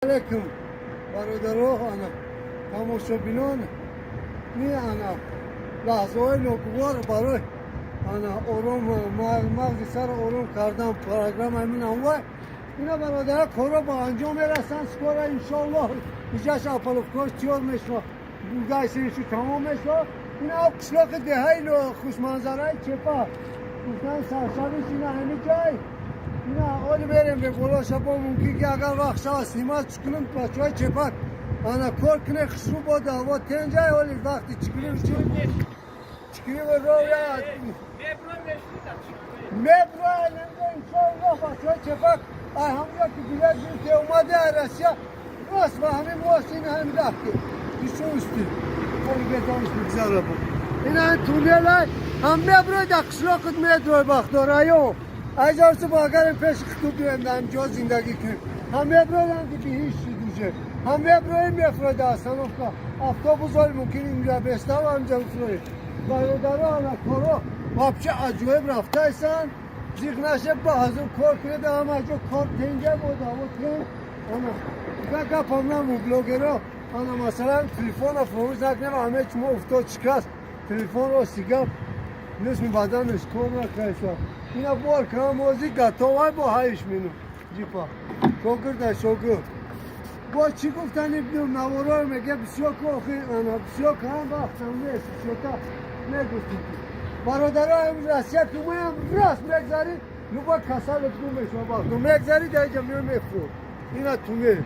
Алейкум, бародаро, ана тамошобинон, ни ана лаҳзаҳои ногувор барои ана ором мағзи сар ором кардан программа мин анвай. Ина, бародара, корро ба анҷом мерасанд скоро, иншоаллоҳ. Иҷаш опалубка ш тиёр мешава, гайсишу тамом мешава. Ина қишлоқи деҳаи хушманзараи Чепа гуфтан саршавиш ина ҳами ҷай. Ина оли мерем бе боло шабо, мумкин ки агар вақт шава, снимать кунем. Бачаҳои Чепак ана кор куне, хушрӯ бода, ҳаво тенҷай. Оли вақти чикирив чикирив роя меброя, иншоаллоҳ. Бачаҳои Чепак ай ҳамҷо ки билет гирифте омаде ай Россия, рост ба ҳамин мост, ин ҳами рафти ишусти оли бетониш бигзара бу. Ина туннелай ҳам меброи, дар қишлоқит медрой, бахтораё айзорсу бо агарем пеши хиту бием, дар ҷо зиндагӣ кунем. Ҳам меброям ки биҳиш шуд уже, ҳам меброем, мефрои дар остановка автобус. Оли мумкин инҷа бестав ҳамҷа бифрои. Бародаро, ана коро вообще аҷоиб рафтаистанд. Зиқ наше, ба ҳазм кор кунед, ҳама ҷо кор тенҷа бода, ҳаво тен. Ана гапам наму блогеро, ана масалан телефона фаромӯш накунем. Ҳаме чумо уфтод, шикаст телефон, рости гап, нисми баданаш кор накарда. Ина бор кам ози готовай бо ҳайш мину ҷипа шогирда шогирд. Бо чӣ гуфтани наворо мега бисёр ку охи, ана бисёр кам вақтам нест, бисёрта мегуфтем. Бародаро, имрӯз Россия ки моям рост мегзарӣ, любой касалет гум мешава. Вақто мегзарӣ, дар инҷа меои, мефурод. Ина туннел.